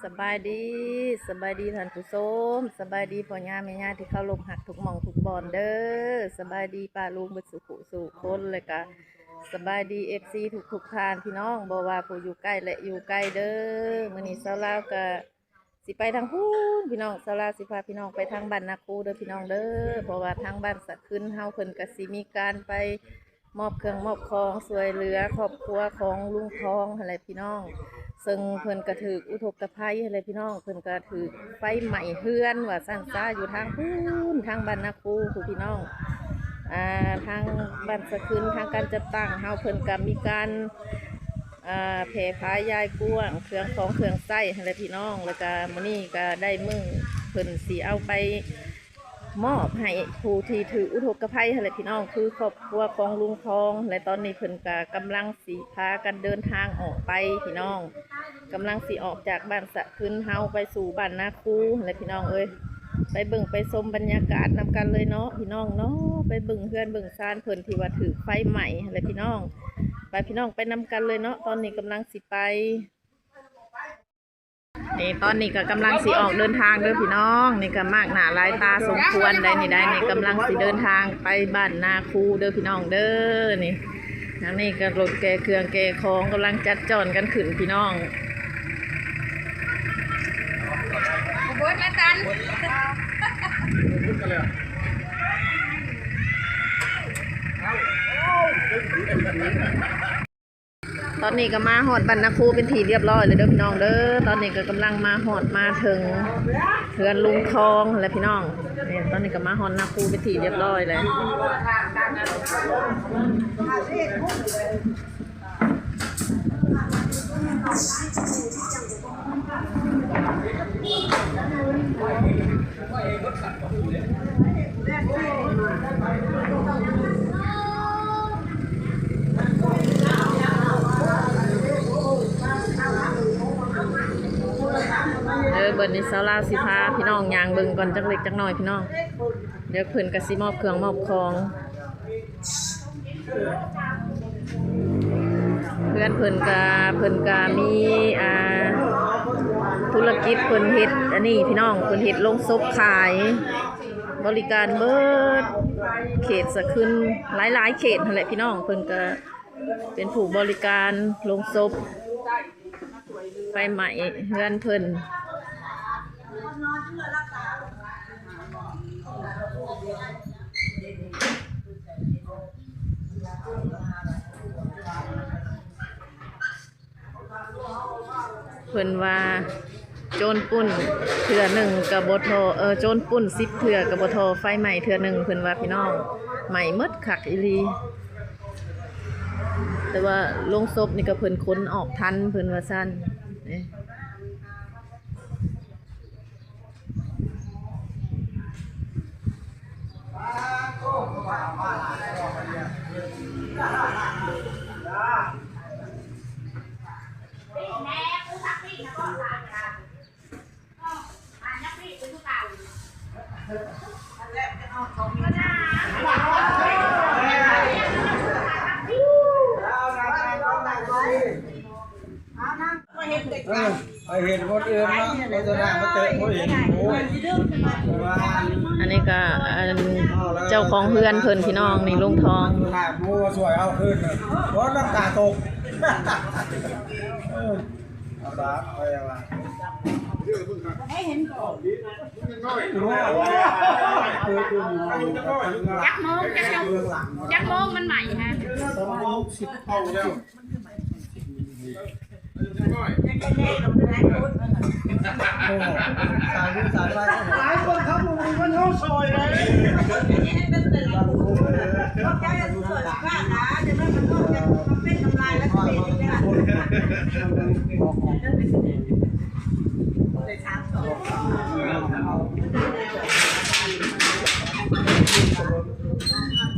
ສະບາຍດີ, ສະບາຍດີທ່ານຜູ້ຊົມ, ສະບາຍດີພໍ່ຍ່າແມ່ຍ່າທີ່ເຄົາລົບຮັກທຸກໝ່ອງທຸກບ່ອນເດີ້. ສະບາຍດີປ້າລຸງເບິດສູ່ຜູ້ສູ່ຄົນ ແລະກະສະບາຍດີເອັຟຊີທຸກໆທ່ານ ພີ່ນ້ອງ ບໍ່ວ່າຜູ້ຢູ່ໃກ້ ແລະ ຢູ່ໄກເດີ້. ມື້ນີ້ຊາວລາວກະຊິໄປທາງພຸ້ນ ພີ່ນ້ອງ, ຊາວລາວຊິພາພີ່ນ້ອງໄປທາງບ້ານນາຄູເດີ້ ພີ່ນ້ອງເດີ້. ເພາະວ່າທາງບ້ານສະຂຶນເຮົາ ເພິ່ນກະຊິມີການໄປ ມອບເຄື່ອງມອບຂອງຊ່ວຍເຫຼືອຄອບຄົວຂອງລຸງທອງຫັ້ນແຫຼະພີ່ນ້ອງ, ເຊິ່ງເພິ່ນກະຖືກອຸທົກກະໄພຫັ້ນແຫຼະພີ່ນ້ອງ, ເພິ່ນກະຖືກໄຟໄໝ້ເຮືອນວ່າຊັ້ນຊະ ຢູ່ທາງພຸ້ນ ທາງບ້ານນາຄູພຸ້ນພີ່ນ້ອງ. ອ່າ ທາງບ້ານສະຂຶນ ທາງການຈັດຕັ້ງເຮົາ ເພິ່ນກະມີການ ອ່າ ແຜ່ຜາຍາຍກວ້າງເຄື່ອງຂອງເຄື່ອງໃຊ້ຫັ້ນແຫຼະພີ່ນ້ອງ. ແລ້ວກະມື້ນີ້ກະໄດ້ມື້ເພິ່ນຊິເອົາໄປ ມອບໃຫ້ຜູ້ທີ່ຖືກອຸທົກກະໄພຫັ້ນແຫຼະພີ່ນ້ອງ, ຄືຄອບຄົວຂອງລຸງທອງ. ແລະຕອນນີ້ເພິ່ນກະກຳລັງຊິພາກັນເດີນທາງອອກໄປພີ່ນ້ອງ, ກຳລັງຊິອອກຈາກບ້ານສະຂຶນເຮົາໄປສູ່ບ້ານນາຄູຫັ້ນແຫຼະພີ່ນ້ອງເອີຍ. ໄປເບິ່ງໄປຊົມບັນຍາກາດນຳກັນເລີຍເນາະພີ່ນ້ອງເນາະ, ໄປເບິ່ງເຮືອນເບິ່ງຊານເພິ່ນທີ່ວ່າຖືກໄຟໄໝ້ຫັ້ນແຫຼະພີ່ນ້ອງ. ໄປພີ່ນ້ອງ ໄປນຳກັນເລີຍເນາະ, ຕອນນີ້ກຳລັງຊິໄປ. ນີ້ຕອນນີ້ກໍກຳລັງຊິອອກເດີນທາງເດີ້ພີ່ນ້ອງ, ນີ້ກໍມາກໜ້າຫຼາຍຕາສົມຄວນໄດ໋ນີ້ໄດ໋. ນີ້ກຳລັງຊິເດີນທາງໄປບ້ານນາຄູເດີ້ພີ່ນ້ອງເດີ້. ນີ້ທາງນີ້ກໍລົດແກ່ເຄື່ອງແກ່ຂອງກຳລັງຈັດຈ້ອນກັນຂຶ້ນພີ່ນ້ອງ. ຕອນນີ້ກໍມາຮອດບ້ານນາຄູເປັນທີ່ລຽບລ້ອຍແລ້ວເດີ້ພີ່ນ້ອງເດີ້. ຕອນນີ້ກໍກຳລັງມາຮອດມາເຖິງເຮືອນລຸງທອງແລ້ວພີ່ນ້ອງ. ນີ້ຕອນນີ້ກໍມາຮອດນາຄູເປັນທີ່ລຽບລ້ອຍແລ້ວ. ເອີ ບັດນີ້ສາວລາວຊິພາພີ່ນ້ອງຍ່າງເບິ່ງກ່ອນຈັກເລັກຈັກນ້ອຍພີ່ນ້ອງ. ດຽວເພິ່ນກໍຊິມອບເຄື່ອງມອບຂອງ. ເຮືອນເພິ່ນກະ ເພິ່ນກະມີ ອ່າ ທຸລະກິດ ເພິ່ນເຮັດອັນນີ້ພີ່ນ້ອງ, ເພິ່ນເຮັດໂລງສົບຂາຍ ບໍລິການເບິດເຂດສະຂຶນ ຫຼາຍໆເຂດຫັ້ນແຫຼະພີ່ນ້ອງ. ເພິ່ນກະເປັນຜູ້ບໍລິການໂລງສົບ ໄຟໄໝ້ເຮືອນເພິ່ນ. ເພິ່ນວ່າໂຈນປຸ້ນເທື່ອໜຶ່ງກໍບໍ່ທໍ່ ເອີ ໂຈນປຸ້ນສິບເທື່ອກໍບໍ່ທໍ່ໄຟໄໝ້ເທື່ອໜຶ່ງ ເພິ່ນວ່າພີ່ນ້ອງ. ໄໝ້ໝົດຄັກອີ່ຫຼີ, ແຕ່ວ່າໂລງສົບນີ້ກໍເພິ່ນຂົນອອກທັນ ເພິ່ນວ່າຊັ້ນ. ເອີ ໄປເຫັນຄົນອື່ນເນາະ ໂຄສະນາມາເຈີບໍ່ເຫັນ. ໂອ້ຍ ອັນນີ້ກໍ ອັນ ເຈົ້າຂອງເຮືອນເພິ່ນ ພີ່ນ້ອງ ນີ້ລຸງທອງ. ໂອ້ ຊ່ວຍເອົາຄືນ ບໍ່ ນ້ຳຕາຕົກ. ເອີ ເອົາຊະ ໄປວ່າ ຈັກໂມງ ຈັກໂມງ ຈັກໂມງມັນໄໝ້ຮະ? ໂອ້ ສາຍໄຟ ສາຍໄຟ ຫຼາຍຄົນເຂົາບໍ່ມີເງິນເຮົາຊ່ອຍເດ້.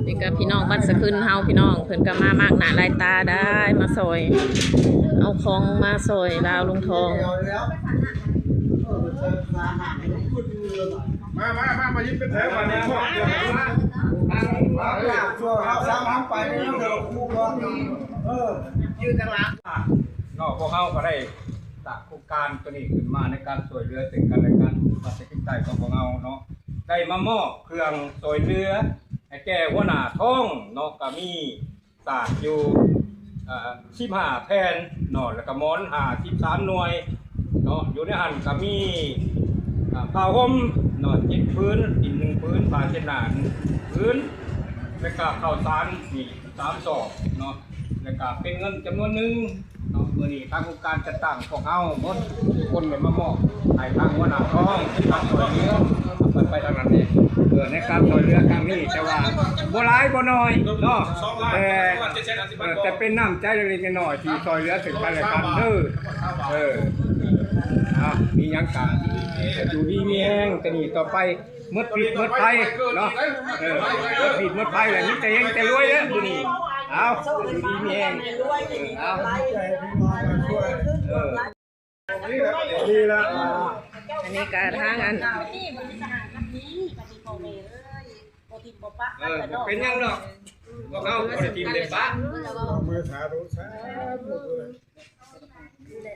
ນີ້ກໍພີ່ນ້ອງບ້ານສະຂຶນເຮົາ ພີ່ນ້ອງ ເພິ່ນກໍມາມາກໜ້າຫຼາຍຕາໄດ໋ ມາຊ່ອຍ ເອົາຂອງມາຊ່ອຍລາວລຸງທອງ. ມາ ມາ ມາ ມາຢືນເປັນແຖວບາດນີ້. ເອີ ຢູ່ທາງຫຼັງເນາະ ພວກເຮົາກໍໄດ້ ສ້າງໂຄງການໂຕນີ້ຂຶ້ນມາ ໃນການຊ່ວຍເຫຼືອເຊິ່ງກັນແລະກັນ ປະຊາທິປະໄຕຂອງພວກເຮົາເນາະ ໄດ້ມາມອບເຄື່ອງຊ່ວຍເຫຼືອໃຫ້ແກ່ຫົວໜ້າທ້ອງເນາະ ກະມີສາກຢູ່ ເອີ ສິບຫ້າແຜ່ນເນາະ ແລ້ວກະໝອນຫ້າສິບສາມໜ່ວຍເນາະ ຢູ່ໃນຫັ້ນກະມີ ເອີ ຜ້າຫົ່ມເນາະ ເຈັດຜືນ ດິນໜຶ່ງຜືນ ຜ້າເຊັດໜ້າໜຶ່ງຜືນ ແລ້ວກະເຂົ້າສານນີ້ ສາມຊອກເນາະ ແລ້ວກະເປັນເງິນຈຳນວນໜຶ່ງເນາະ ມື້ນີ້ທາງອົງການຈັດຕັ້ງພວກເຮົາໝົດທຸກຄົນໄດ້ມາມອບໃຫ້ທາງຫົວໜ້າກອງ ໃນການຊ່ວຍເຫຼືອ ໄປ ໄປທາງນັ້ນເດ້ ເອີ ໃນການຊ່ວຍເຫຼືອຄັ້ງນີ້ ແຕ່ວ່າບໍ່ຫຼາຍບໍ່ໜ້ອຍເນາະ ແຕ່ ເອີ ແຕ່ເປັນນ້ຳໃຈເລັກໆນ້ອຍໆ ທີ່ຊ່ວຍເຫຼືອເຊິ່ງກັນແລະກັນເດີ ເອີ ເອົາ ມີຫຍັງກະຢູ່ດີມີແຮງ ແຕ່ນີ້ຕໍ່ໄປ ໝົດພິດໝົດໄພເນາະ ເອີ ໝົດພິດໝົດໄພແລ້ວ ມີແຕ່ເຮັງແຕ່ລວຍເດີມື້ນີ້ ເອົາ ດີມີແຮງ ເອີ ເອົາ ເອີ ດີລະ ອັນນີ້ກະທາງອັນ ເອີ ບໍ່ເປັນຫຍັງດອກ ພວກເຮົາບໍ່ໄດ້ຖິ້ມໄດ້ປະ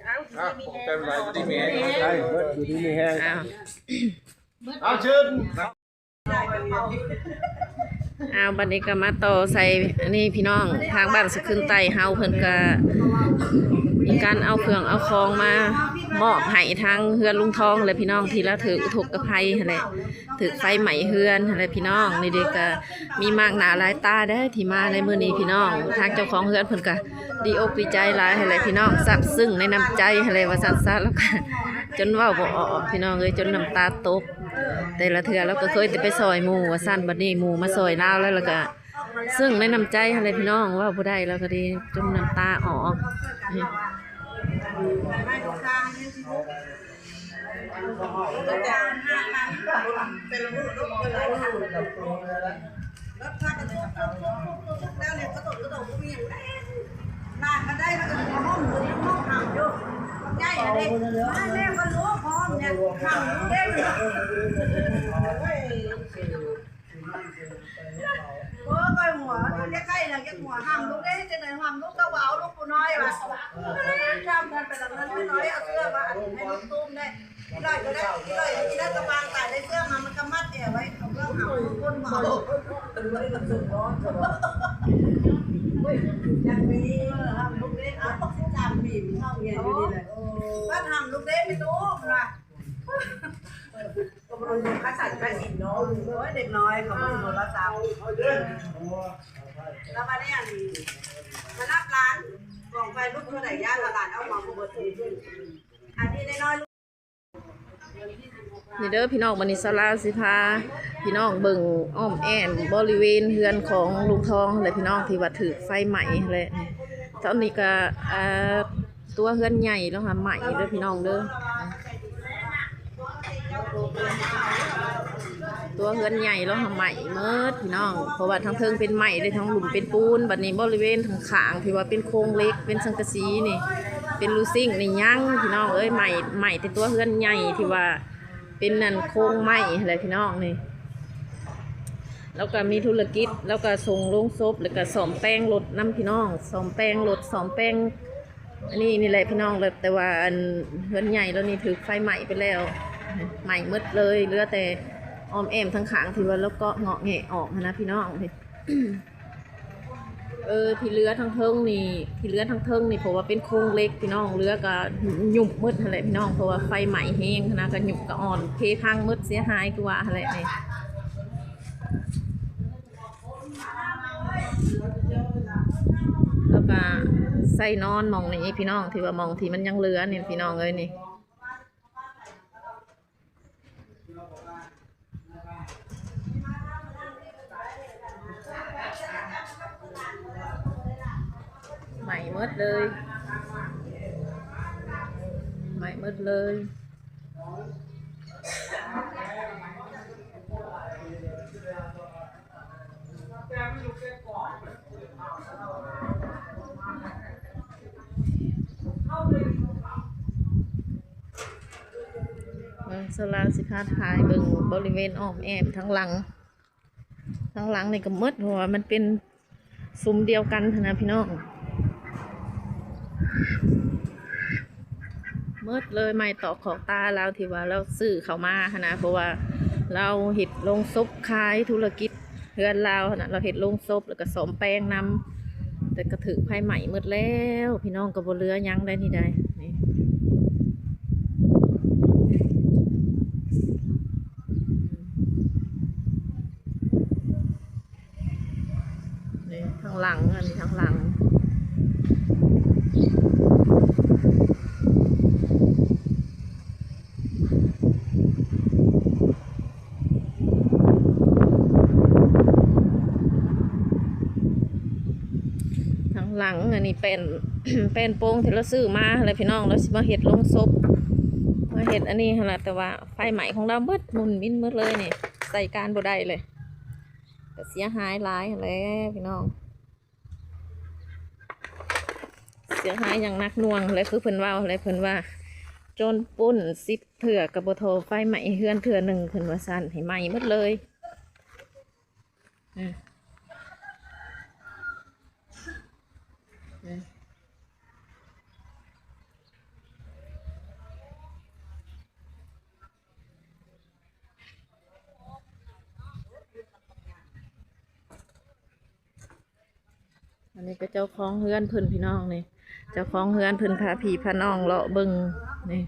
ເອົາ ຂອບໃຈຫຼາຍ ຢູ່ດີມີແຮງ ໃຫ້ເບິດ ຢູ່ດີມີແຮງ ເອົາ ເອົາ ເຊີນ ອ້າວ ບັດນີ້ກໍມາຕໍ່ໃສ່ອັນນີ້ພີ່ນ້ອງ ທາງບ້ານສະຂຶ້ນໃຕ້ເຮົາ ເພິ່ນກໍມີການເອົາເຄື່ອງເອົາຂອງມາມອບໃຫ້ທາງເຮືອນລຸງທອງແຫຼະພີ່ນ້ອງ ທີ່ລາວຖືກອຸທົກກະໄພຫັ້ນແຫຼະ ຖືກໄຟໄໝ້ເຮືອນຫັ້ນແຫຼະພີ່ນ້ອງ. ນີ້ເດ້ ກໍມີມາກໜ້າຫຼາຍຕາເດ້ທີ່ມາໃນມື້ນີ້ພີ່ນ້ອງ ທາງເຈົ້າຂອງເຮືອນເພິ່ນກໍດີອົກດີໃຈຫຼາຍຫັ້ນແຫຼະພີ່ນ້ອງ ຊາບຊຶ້ງໃນນ້ຳໃຈຫັ້ນແຫຼະວ່າຊັ້ນຊະ ແລ້ວກໍຈົນເວົ້າບໍ່ອອກພີ່ນ້ອງເອີຍ ຈົນນ້ຳຕາຕົກ. ແຕ່ລະເທື່ອລາວກໍເຄີຍແຕ່ໄປຊ່ອຍໝູ່ວ່າຊັ້ນ ບັດນີ້ໝູ່ມາຊ່ອຍລາວແລ້ວ ລາວກໍຊຶ້ງໃນນ້ຳໃຈຫັ້ນແຫຼະພີ່ນ້ອງ ເວົ້າບໍ່ໄດ້ ລາວກໍໄດ້ຈົນນ້ຳຕາອອກ. ໂອ້ຍ ຂ້ອຍຫົວ ມັນຢາກໄດ້ນະ ຢາກຫົວຫ້າມລູກເດ້ ເຮັດຈັ່ງໃດຫ້າມລູກ ກໍບໍ່ເອົາລູກຜູ້ນ້ອຍວ່າ ຂ້າມກັນໄປລະເງິນນ້ອຍ ເອົາເສື້ອມາອັນໃຫ້ລູກຕຸ້ມໄດ້ ອີຫຼ້ອຍກໍໄດ້ ອີຫຼ້ອຍ ອີຫຼ້ອຍກໍປານຕາຍ ໄດ້ເສື້ອມາ ມັນກໍມັດແອວໄວ້ ເອົາເລື່ອງຫ້າມລູກຄົນເວົ້າ ຢາກມີ ເອີ ຫ້າມລູກເດ້ ເອົາ ສິບສາມປີ ເຖົ້າແກ່ຢູ່ນີ້ແຫຼະ ບັດຫ້າມລູກເດ້ ມີຕູ້ ເພິ່ນວ່າ ກໍບໍ່ຮູ້ ຄັດສັນຄັດສິນເນາະ ໂອ້ຍ ເດັກນ້ອຍເຂົາບໍ່ໂທລະສັບ ແລ້ວບັດນີ້ ອັນ ມານັບຫຼານ ຂອງໄຟລຸກເທົ່າໃດ ຢ້ານວ່າຫຼານເອົາມາບໍ່ເບິດ ອັນນີ້ນ້ອຍໆ ນີ້ເດີພີ່ນ້ອງ ມື້ນີ້ສາວລາວຊິພາພີ່ນ້ອງເບິ່ງອ້ອມແອ້ມບໍລິເວນເຮືອນຂອງລຸງທອງແຫຼະພີ່ນ້ອງ ທີ່ວ່າຖືກໄຟໄໝ້ຫັ້ນແຫຼະ ຕອນນີ້ກໍ ເອີ ຕົວເຮືອນໃຫຍ່ແລ້ວຫາໄໝ້ເດີພີ່ນ້ອງເດີ ຕົວເຮືອນໃຫຍ່ແລ້ວຫາໄໝ້ໝົດພີ່ນ້ອງ ເພາະວ່າທາງເທິງເປັນໄມ້ເດ້ ທາງລຸ່ມເປັນປູນ ບັດນີ້ບໍລິເວນທາງຂ້າງທີ່ວ່າເປັນໂຄງເຫຼັກ ເປັນສັງກະສີນີ້ ເປັນລູຊິງນີ້ຍັງພີ່ນ້ອງເອີຍ ໄໝ້ ໄໝ້ແຕ່ຕົວເຮືອນໃຫຍ່ທີ່ວ່າເປັນອັນໂຄງໄມ້ຫັ້ນແຫຼະພີ່ນ້ອງນີ້ ລາວກໍມີທຸລະກິດ ລາວກໍສົ່ງໂລງສົບ ແລ້ວກໍສ້ອມແປງລົດນຳພີ່ນ້ອງ ສ້ອມແປງລົດ ສ້ອມແປງ ອັນນີ້ນີ້ແຫຼະພີ່ນ້ອງ ແຕ່ວ່າອັນເຮືອນໃຫຍ່ລາວນີ້ຖືກໄຟໄໝ້ໄປແລ້ວ ໄໝ້ໝົດເລີຍ ເຫຼືອແຕ່ອ້ອມແອ້ມທາງຂ້າງທີ່ວ່າລາວເກາະເງາະແງະອອກຫັ້ນນະພີ່ນ້ອງ ເອີ ທີ່ເຫຼືອທາງເທິງນີ້ ທີ່ເຫຼືອທາງເທິງນີ້ ເພາະວ່າເປັນໂຄງເຫຼັກພີ່ນ້ອງ ເຫຼືອກໍຫຍຸບໝົດຫັ້ນແຫຼະພີ່ນ້ອງ ເພາະວ່າໄຟໄໝ້ແຮງຫັ້ນນະ ກໍຫຍຸບກໍອ່ອນເພພັງໝົດ ເສຍຫາຍຄືວ່າຫັ້ນແຫຼະນີ້. ແລ້ວກະໃສ່ນອນໝ່ອງນີ້ພີ່ນ້ອງ ທີ່ວ່າໝ່ອງທີ່ມັນຍັງເຫຼືອນີ້ພີ່ນ້ອງເອີຍນີ້ ໄໝ້ໝົດເລີຍ ໄໝ້ໝົດເລີຍ. ເບິ່ງ ສາວລາວຊິພາຖ່າຍເບິ່ງບໍລິເວນອ້ອມແອ້ມທາງຫຼັງ ທາງຫຼັງນີ້ກໍໝົດ ເພາະວ່າມັນເປັນ ຊຸມດຽວກັນຫັ້ນນະພີ່ນ້ອງ ໝົດເລີຍ ໄມ້ຕອກຂອບຕາລາວທີ່ວ່າລາວຊື້ເຂົ້າມາຫັ້ນນະ ເພາະວ່າລາວເຮັດໂລງສົບຂາຍ ທຸລະກິດເຮືອນລາວຫັ້ນນະ ລາວເຮັດໂລງສົບ ແລ້ວກໍສ້ອມແປງນຳ ແຕ່ກໍຖືກໄຟໄໝ້ໝົດແລ້ວ ພີ່ນ້ອງ ກໍບໍ່ເຫຼືອຫຍັງໄດ໋ນີ້ໄດ໋ ນີ້ ນີ້ທາງຫຼັງ ອັນນີ້ທາງຫຼັງ ທາງຫຼັງ ອັນນີ້ແປ້ນ ແປ້ນໂປ່ງທີ່ລາວຊື້ມາຫັ້ນແຫຼະ ພີ່ນ້ອງ ລາວຊິມາເຮັດໂລງສົບ ມາເຮັດອັນນີ້ຫັ້ນລະ ແຕ່ວ່າໄຟໄໝ້ຂອງລາວໝົດ ໝຸ່ນມິນໝົດເລີຍນີ້ ໃຊ້ການບໍ່ໄດ້ເລີຍ ກໍເສຍຫາຍຫຼາຍຫັ້ນແຫຼະພີ່ນ້ອງ ເສຍຫາຍຢ່າງໜັກໜ່ວງແຫຼະ ຄືເພິ່ນເວົ້າແຫຼະ ເພິ່ນວ່າ ໂຈນປຸ້ນສິບເທື່ອກໍບໍ່ທໍ່ໄຟໄໝ້ເຮືອນເທື່ອໜຶ່ງ ເພິ່ນວ່າຊັ້ນ ໃຫ້ໄໝ້ໝົດເລີຍ ອືມ ອືມ. ອັນນີ້ກໍເຈົ້າຂອງເຮືອນເພິ່ນ ພີ່ນ້ອງນີ້ ເຈົ້າຂອງເຮືອນເພິ່ນພາພີ່ພານ້ອງເລາະເບິ່ງນີ້.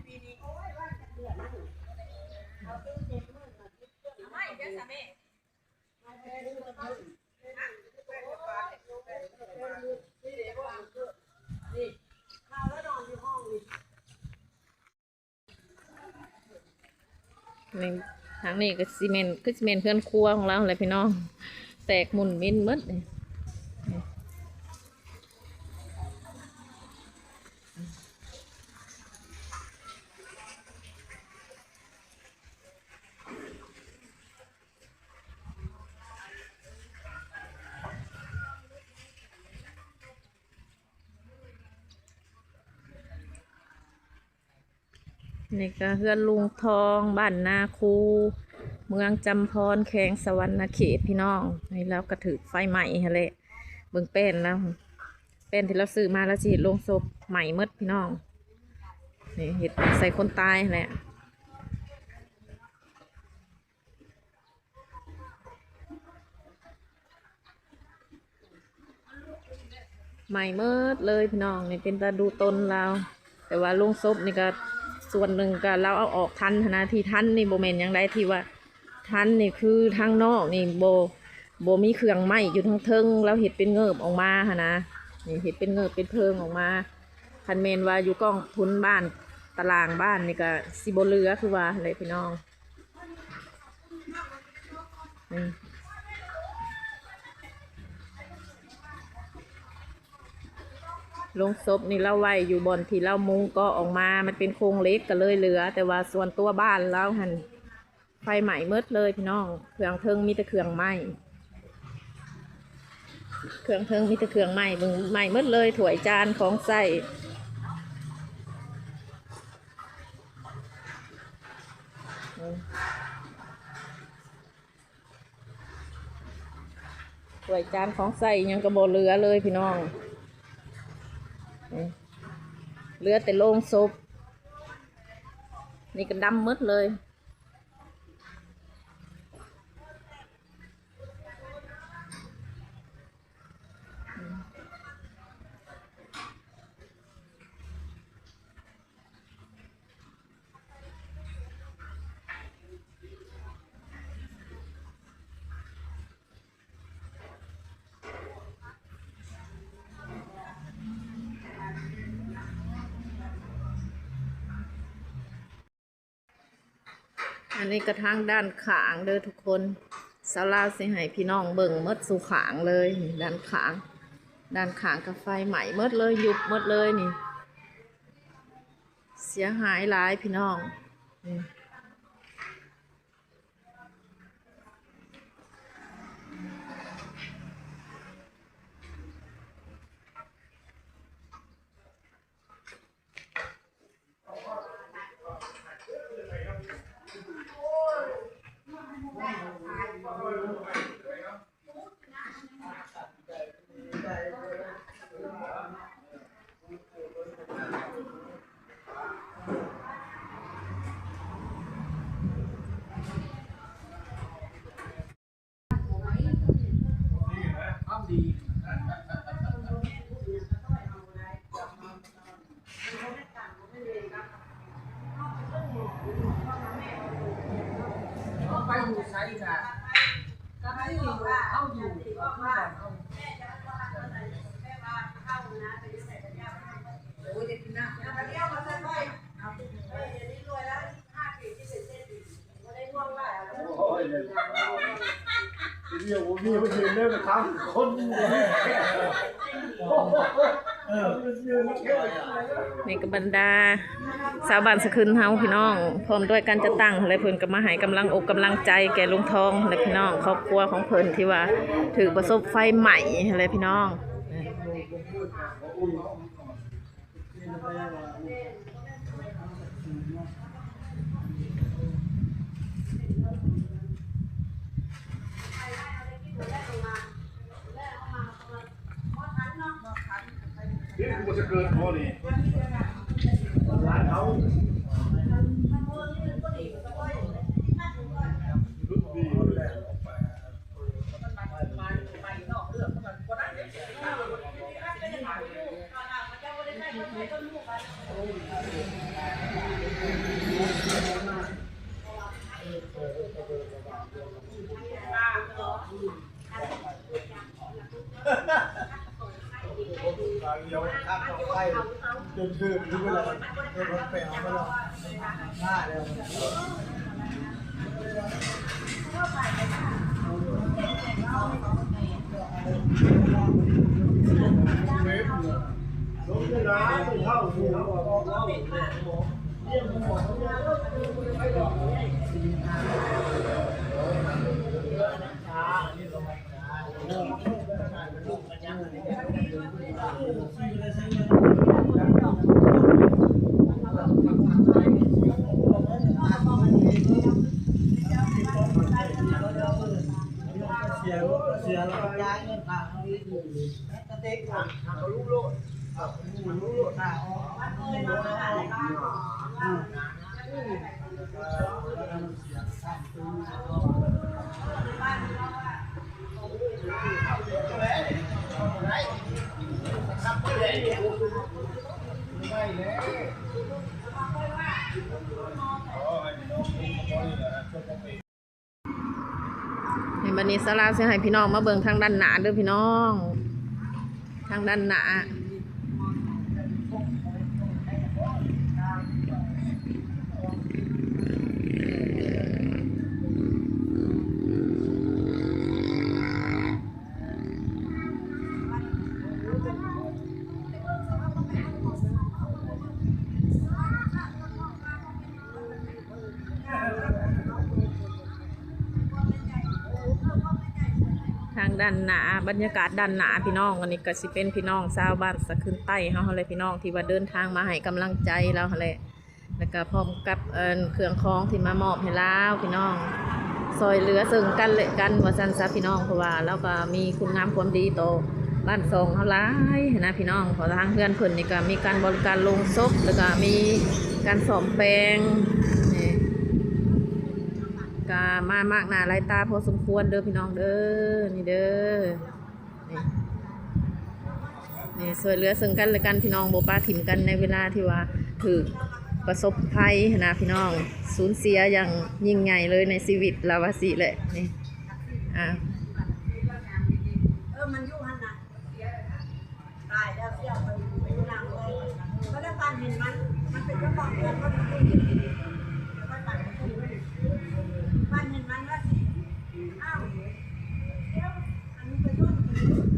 ນີ້ ທາງນີ້ກໍຊິແມ່ນ ຄືຊິແມ່ນເຮືອນຄົວຂອງລາວແຫຼະພີ່ນ້ອງ ແຕກໝຸ່ນມິນໝົດນີ້. ນີ້ກໍເຮືອນລຸງທອງ ບ້ານນາຄູ ເມືອງຈຳພອນ ແຂວງສະຫວັນນະເຂດ ພີ່ນ້ອງ. ນີ້ລາວກໍຖືກໄຟໄໝ້ຫັ້ນແຫຼະ ເບິ່ງແປ້ນລາວ ແປ້ນທີ່ລາວຊື້ມາ ລາວຊິເຮັດໂລງສົບ ໄໝ້ໝົດພີ່ນ້ອງ. ນີ້ເຮັດໃສ່ຄົນຕາຍຫັ້ນແຫຼະ. ໄໝ້ໝົດເລີຍພີ່ນ້ອງ ນີ້ເປັນຕາດູຕົນລາວ. ແຕ່ວ່າໂລງສົບນີ້ກໍສ່ວນໜຶ່ງກໍລາວເອົາອອກທັນຫັ້ນນະ ທີ່ທັນນີ້ບໍ່ແມ່ນຫຍັງໃດ ທີ່ວ່າທັນນີ້ຄືທາງນອກນີ້ບໍ່ ບໍ່ມີເຄື່ອງໄມ້ຢູ່ທາງເທິງ ລາວເຮັດເປັນເງີບອອກມາຫັ້ນນະ ນີ້ເຮັດເປັນເງີບເປັນເພີງອອກມາ. ຄັນແມ່ນວ່າຢູ່ກ້ອງພຸ້ນບ້ານ ຕາລ່າງບ້ານນີ້ກໍຊິບໍ່ເຫຼືອຄືວ່າຫັ້ນແຫຼະພີ່ນ້ອງ. ນີ້ ໂລງສົບນີ້ລາວໄວ້ຢູ່ບ່ອນທີ່ລາວມຸງເກາະອອກມາ ມັນເປັນໂຄງເຫຼັກກໍເລີຍເຫຼືອ ແຕ່ວ່າສ່ວນຕົວບ້ານລາວຫັ້ນໄຟໄໝ້ໝົດເລີຍພີ່ນ້ອງ. ເຄື່ອງເທິງມີແຕ່ເຄື່ອງໄມ້ ເຄື່ອງເທິງມີແຕ່ເຄື່ອງໄມ້ ເບິ່ງໄໝ້ໝົດເລີຍ ຖ້ວຍຈານຂອງໃຊ້. ຖ້ວຍຈານຂອງໃຊ້ຫຍັງກໍບໍ່ເຫຼືອເລີຍພີ່ນ້ອງ ເຫຼືອແຕ່ໂລງສົບ ນີ້ກໍດຳໝົດເລີຍ. ອັນນີ້ກໍທາງດ້ານຂ້າງເດີທຸກຄົນ ສາວລາວຊິໃຫ້ພີ່ນ້ອງເບິ່ງໝົດສູ່ຂ້າງເລີຍ ນີ້ດ້ານຂ້າງ ດ້ານຂ້າງກໍໄຟໄໝ້ໝົດເລີຍ ຍຸບໝົດເລີຍນີ້ ເສຍຫາຍຫຼາຍພີ່ນ້ອງ ນີ້. ຢູ່ໃສກະ ກະຄືເຮົາຢູ່ ກະຄືບ້ານເຮົາ. ໂອ້ຍ ເດັກນະ ໂອ້ຍ ເປັນວຽກບໍ່ມີ ມາຢືນເດີ ຖາມຄົນ ນີ້ກໍບັນດາຊາວບ້ານສະຂຶນເຮົາພີ່ນ້ອງ ພ້ອມດ້ວຍການຈັດຕັ້ງ ແລະ ເພິ່ນກໍມາໃຫ້ກຳລັງອົກກຳລັງໃຈແກ່ລຸງທອງ ແລະ ພີ່ນ້ອງຄອບຄົວຂອງເພິ່ນທີ່ວ່າຖືກປະສົບໄຟໄໝ້ຫັ້ນແຫຼະພີ່ນ້ອງ. ນີ້ກູຈະເກີດພໍນີ້ ຫຼານເຮົາ ລຸດດີ. ນີ້ ບັດນີ້ສາລາຊິໃຫ້ພີ່ນ້ອງມາເບິ່ງທາງດ້ານໜ້າເດີພີ່ນ້ອງ ທາງດ້ານໜ້າ. ທາງດ້ານໜ້າ ບັນຍາກາດດ້ານໜ້າພີ່ນ້ອງ ອັນນີ້ກໍຊິເປັນພີ່ນ້ອງຊາວບ້ານສະຂືນໃຕ້ເຮົາຫັ້ນແຫຼະພີ່ນ້ອງ ທີ່ວ່າເດີນທາງມາໃຫ້ກຳລັງໃຈລາວຫັ້ນແຫຼະ ແລ້ວກໍພ້ອມກັບ ເອີ່ ເຄື່ອງຂອງທີ່ມາມອບໃຫ້ລາວພີ່ນ້ອງ ຊ່ອຍເຫຼືອເຊິ່ງກັນແລະກັນວ່າຊັ້ນຊະພີ່ນ້ອງ ເພາະວ່າລາວກໍມີຄຸນງາມຄວາມດີຕໍ່ບ້ານຊ່ອງເຮົາຫຼາຍຫັ້ນນະພີ່ນ້ອງ ເພາະທາງເຮືອນເພິ່ນນີ້ກໍມີການບໍລິການໂລງສົບ ແລ້ວກໍມີການສ້ອມແປງ ນີ້ ກະມາມາກໜ້າຫຼາຍຕາພໍສົມຄວນເດີພີ່ນ້ອງເດີ ນີ້ເດີ ນີ້ ນີ້ ຊ່ວຍເຫຼືອເຊິ່ງກັນແລະກັນພີ່ນ້ອງ ບໍ່ປະຖິ້ມກັນໃນເວລາທີ່ວ່າຖືກປະສົບໄພຫັ້ນນະພີ່ນ້ອງ ສູນເສຍຢ່າງຍິ່ງໃຫຍ່ເລີຍໃນຊີວິດ ລາວວ່າຊີ້ແຫຼະ ນີ້ ອ່າ ເອີ ມັນຢູ່ຫັ້ນນະ. ຕາຍແລ້ວ ເສຍໄປຢູ່ນຳເລີຍ ກໍໄດ້ຝັນເຫັນມັນ ມັນເປັນເຈົ້າຂອງເຮືອນ ມັນຢູ່ ໄດ້ຝັນເຫັນມັນ ຝັນເຫັນມັນວ່າ ອ້າວ ເສຍ ອັນນີ້ໄປຊົນ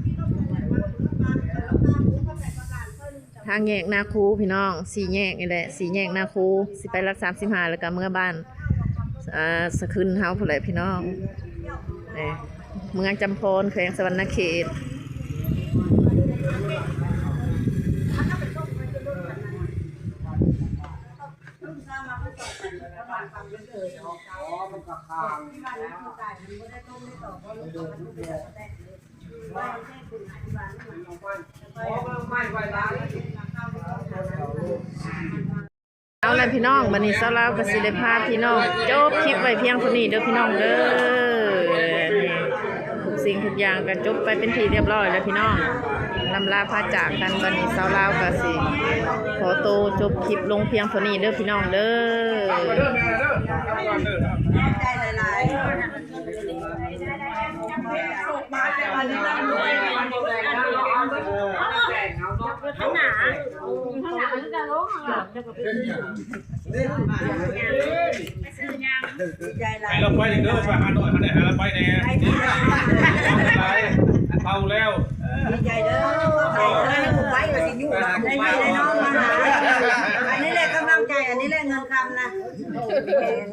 ຂີ່ລົດໄປໄຫນມາ ລົດບານ ລົດບານ ກໍໄປກັບຫຼານເພິ່ນ ທາງແຍກນາຄູພີ່ນ້ອງ ສີ່ແຍກນີ້ແຫຼະ ສີ່ແຍກນາຄູ ຊິໄປຫຼັກສາມສິບຫ້າ ແລ້ວກໍເມືອບ້ານ ອ່າ ສະຂຶນເຮົາພຸ້ນແຫຼະພີ່ນ້ອງ ນີ້ ເມືອງຈຳພອນ ແຂວງສະຫວັນນະເຂດ. ເອົາລະພີ່ນ້ອງ ບັດນີ້ສາວລາວກໍຊິໄດ້ພາພີ່ນ້ອງຈົບຄລິບໄວ້ພຽງເທົ່ານີ້ເດີພີ່ນ້ອງເດີ ນີ້ ທຸກສິ່ງທຸກຢ່າງກໍຈົບໄປເປັນທີ່ຮຽບຮ້ອຍແລ້ວພີ່ນ້ອງ. ລຳລາພາຈາກກັນ ບັດນີ້ສາວລາວກໍຊິຂໍໂຕຈົບຄລິບລົງພຽງເທົ່ານີ້ເດີພີ່ນ້ອງເດີ. ໃຫ້ລາວໄປເດີ ໄປຫານ້ອຍຫັ້ນແຫຼະ ໃຫ້ລາວໄປແດ່ ເຖົ້າແລ້ວ ດີໃຈເດີ ໄປກໍຊິຢູ່ ໄດ້ນ້ອງມາຫາ ອັນນີ້ແຫຼະກຳລັງໃຈ ອັນນີ້ແຫຼະເງິນຄຳນະ ແມ່ນ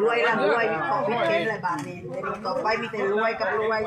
ລວຍລະລວຍ ຂໍຜິດເຄນລະບາດນີ້ ຕໍ່ໄປມີແຕ່ລວຍກັບລວຍ.